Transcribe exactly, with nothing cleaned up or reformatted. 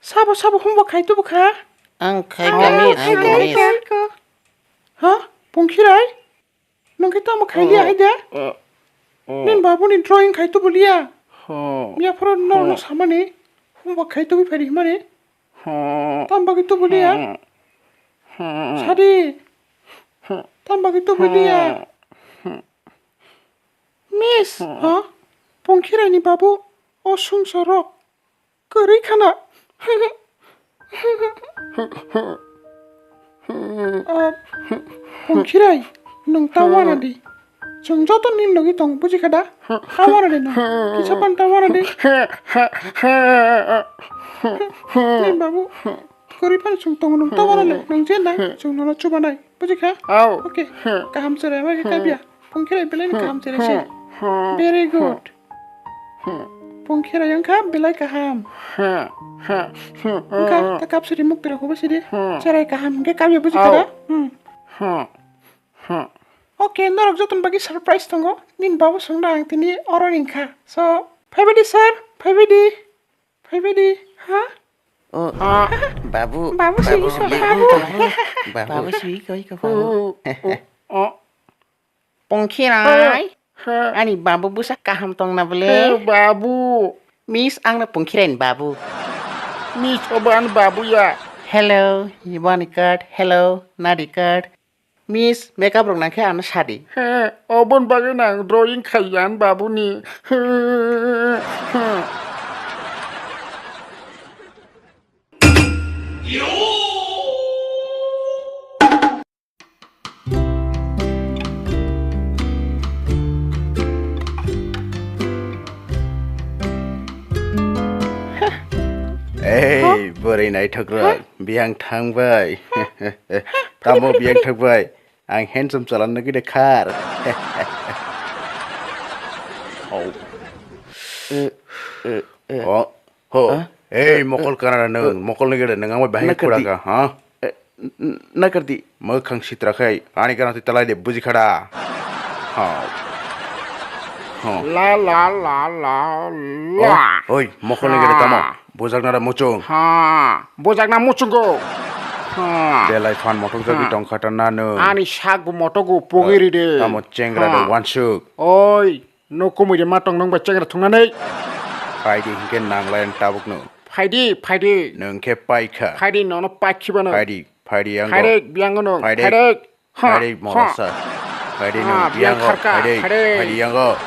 Sabo sabo homework khai tubu kha. Ang khai Ang kami, khai ang kami. Khai kha. Ha? Pungkhirai? Nung khe tamo khai liya hai de? Nin babu ni drawing khai tubu liya. Miya phoro no no samani. Homework khai tubu phari himani. Tam bagwi tubu liya. Sadi. Tam bagwi tubu liya. Miss, ha? Pungkhirai ni babu o sungsaro. Kwrwi khana. Ah, Pungkhirai, nwng ta wana di. Chwng joto nini logi tong, buji kha da? Ta wana di nwng. Kisa pan ta wana di. Ni babu, kwrwi phano chwng tongo, nwng ta wana di. Nwng je nai, chwng nono chubanai. Buji kha? Au. Okay. Kaham chwrai ma khe kaibya. Pungkhirai belai ni kaham chwrai se. Very good. Pungkhirai wngkha belai kaham. Wngkha ta kap sidi muk tira huba sidi. Chwrai kaham hwnkhe kaibya buji kha da? Hmm. Okay, norok jotoni bagwi surprise tongo. Nini babu songno ang tini oro ringkha. So, phaibai di sir, phaibai di. Phaibai di, ha? O, babu, Babu sui babu, kha, babu, babu. Babu. Babu sui kha, oi kha, babu. Pungkhirai. Ani babu bwsa kaham tongna bwle? Babu. Miss, angno Pungkhirai ni babu. Miss, obo ani babu ya. Hello, ibo ani card. Hello, nadi card. Miss, makeup rok nang khe ano sadi. He, oboni bagwi nang drawing khai ya ani babuni. Ei, bwrwi naithokrok, biyang thangbai. Tamo biyang thangbai? Ang handsome chalan nugwi de khar. Oh. Eh, eh, eh. Oh, ho. Ah? Ei, mokol kanara nwng, mokol ni gede nwng, ang bai bahai khura ka, ha? Eh, n-, n-, nakardi. Mwkhang sitra khai, ani gana twi talai de, buji kha da? Ha. Ha. La, la, la, la, la. Oh, oi, mokol ni gede tamo? Bujaknara muchung. Ha, bujakna muchungo. Ha. Belai phan motok jagwi tong kha ta na nwng. Ani sak bo motogo pogiri de. Tamo chengra de wansuk. Oi, no kumui de ma tong nang ba chengra thungnani. Phaidi hinkhe nanglai ang tabuk no. Phaidi, phaidi. Nwng khe paikha. Phaidi nono paikhi bano. Phaidi, phaidi ang. Phaidi, biang no. Phaidi. Phaidi. Phaidi, ha, morasa. Phaidi, nwng biang kharka, phaidi, phaidi. Phaidi, yango.